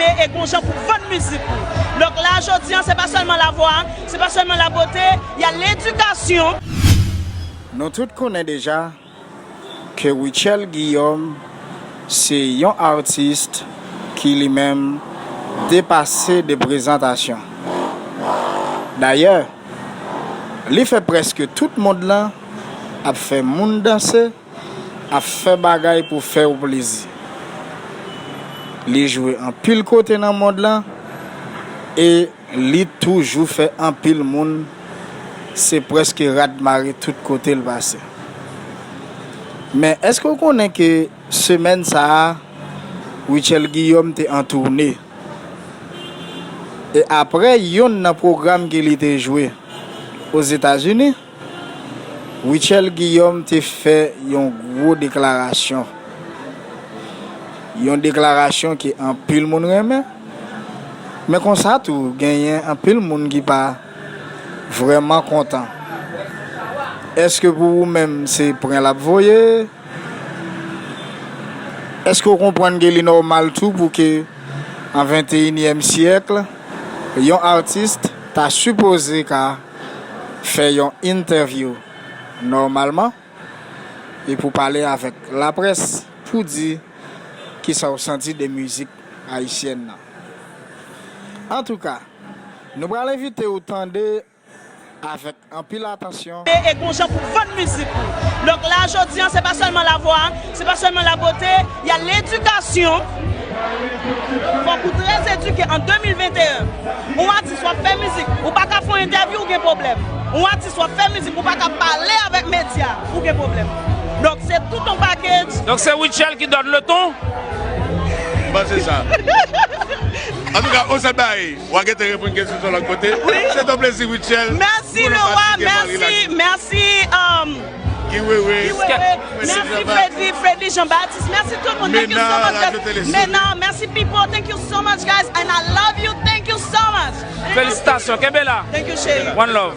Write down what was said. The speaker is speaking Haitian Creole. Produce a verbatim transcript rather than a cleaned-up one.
E, e gon jan pou vann mizik ou. Donk la, jodi an, se pa sèlman lavwa, se pa sèlman labote, y a ledikasyon. Nou tout konnen deja ke Rutshelle Guillaume se yon atis ki li menm depase de prezantasyon. Dayè, li fè prèske tout mond lan ap fè moun danse, ap fè bagay pou fè w plezi. Li jwe anpil kote nan mond lan e li toujou fè anpil moun se prèske rat mare tout kote l pase. Men èske w konnen ke semèn sa a, Rutshelle Guillaume te an toune? E aprè yonn nan pwogram ke li te jwe Ozetazini, Rutshelle Guillaume te fè yon gwo deklarasyon. Yon deklarasyon ke anpil moun renmen, men konsa tou genyen anpil moun ki pa vrèman kontan. Èske pou ou menm se pran l ap voye? Èske w konprann ke li nòmal tou pou ke an venteyinyèm syèk, yon atis ta sipoze ka fè yon entèvyou nòmalman e pou pale avèk laprès pou di kisa w santi de mizik ayisyèn nan. Antouka, nou pral envite w tande avèk anpil atansyon. E, e gon jan pou vann mizik ou. Donk la, jodi an, se pa sèlman lavwa, se pa sèlman labote, y a ledikasyon. Fòk ou trè edike an de mil venteyen. Yon atis w ap fè mizik, ou pa ka fè yon entèvyou, ou gen pwoblèm. Yon atis w ap fè mizik, ou pa ka pale avèk medya, ou gen pwoblèm. Donk se tout yon package. Donc c'est Rutshelle qui donne le ton. Bon, c'est ça. En tout cas, on s'est barré. Ou a gete reponn kesyon sou lòt kote. Se ton plezi, Rutshelle. Mèsi Leroy, mèsi, mèsi. Um, Guy Wewe. Guy Wewe. Mèsi Freddy, Freddy Jean-Baptiste. Mèsi tout moun. Thank you so much, guys. Mena, mèsi people. Thank you so much, guys. And I love you. Thank you so much. Felisitasyon, kenbe la. Thank you, chéri. One love.